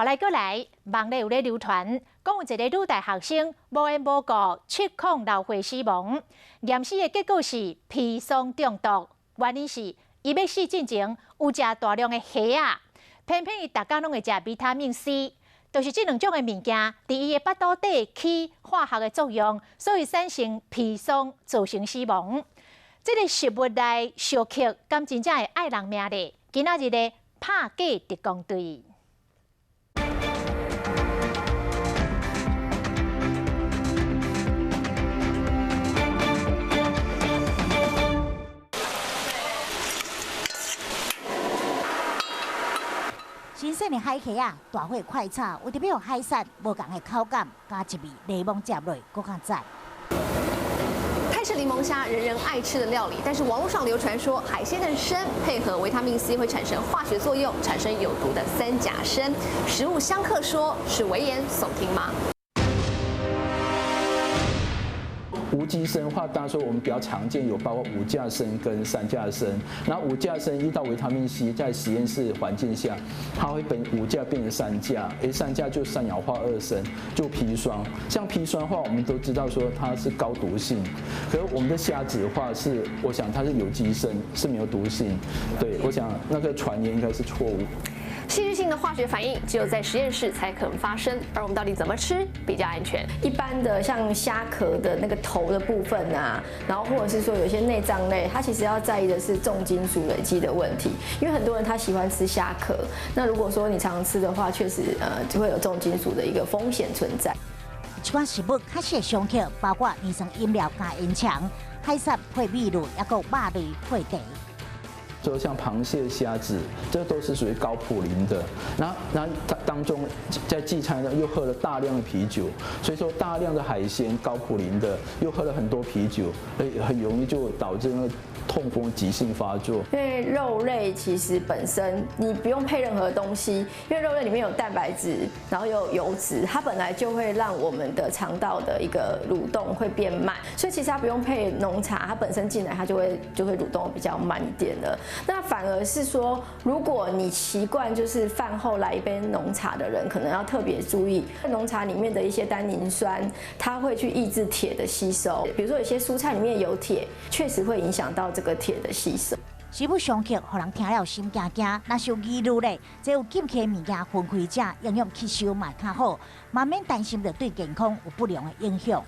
後來閣來，網路有咧流傳，講有一個女大學生無緣無故七孔流血死亡，驗屍的結果是砒霜中毒，原因是伊欲死進前有食大量的蝦仔，偏偏伊逐工攏會食維他命 C，就是這兩種的物件，佇伊的腹肚底起化學的作用，所以產生砒霜，造成死亡。這個食物來相剋，敢真正會愛人命咧？今仔日的拍假特工隊。新鮮的海蝦仔，大火快炒，為著欲予海產無仝的口感，加一味檸檬汁落，閣較讚。泰式檸檬蝦，人人愛吃的料理，但是網絡上流傳說，海鮮的砷配合維他命 C 會產生化學作用，產生有毒的三甲砷。食物相克說是危言聳聽嗎？無機砷的話，當然說我們比較常見有包括五價砷跟三價砷。那五價砷遇到維他命 C，在實驗室環境下，它會變五價變成三價，三價就三氧化二砷，就砒霜。像砒霜的話，我們都知道說它是高毒性，可是我們的蝦子的話是，我想它是有機砷，是沒有毒性。對，我想那個傳言應該是錯誤。戲劇性的化學反應只有在實驗室才可能發生，而我們到底怎麼吃比較安全？一般的像蝦殼的那個頭的部分啊，然後或者是說有些內臟類，它其實要在意的是重金屬累積的問題，因為很多人他喜歡吃蝦殼，那如果說你常常吃的話，確實就會有重金屬的一個風險存在。這款食物確實會相剋，包括乳酸飲料加煙腸、海產配米露，抑閣肉類配茶。就像螃蟹、蝦子，這都是屬於高普林的。那它當中在聚餐呢，又喝了大量的啤酒，所以說大量的海鮮高普林的，又喝了很多啤酒，很容易就導致那個痛風急性發作。因為肉類其實本身你不用配任何東西，因為肉類裡面有蛋白質，然後又有油脂，它本來就會讓我們的腸道的一個蠕動會變慢，所以其實它不用配濃茶，它本身進來它就會蠕動比較慢一點的。那反而是說，如果你習慣就是飯後來一杯濃茶的人，可能要特別注意濃茶裡面的一些單寧酸，它會去抑制鐵的吸收。比如說有些蔬菜裡面有鐵，確實會影響到這個鐵的吸收。食物相剋，予人聽了心驚驚。若是有疑慮咧，這有禁忌的物件分開食，營養吸收嘛較好，嘛免擔心著對健康有不良的影響。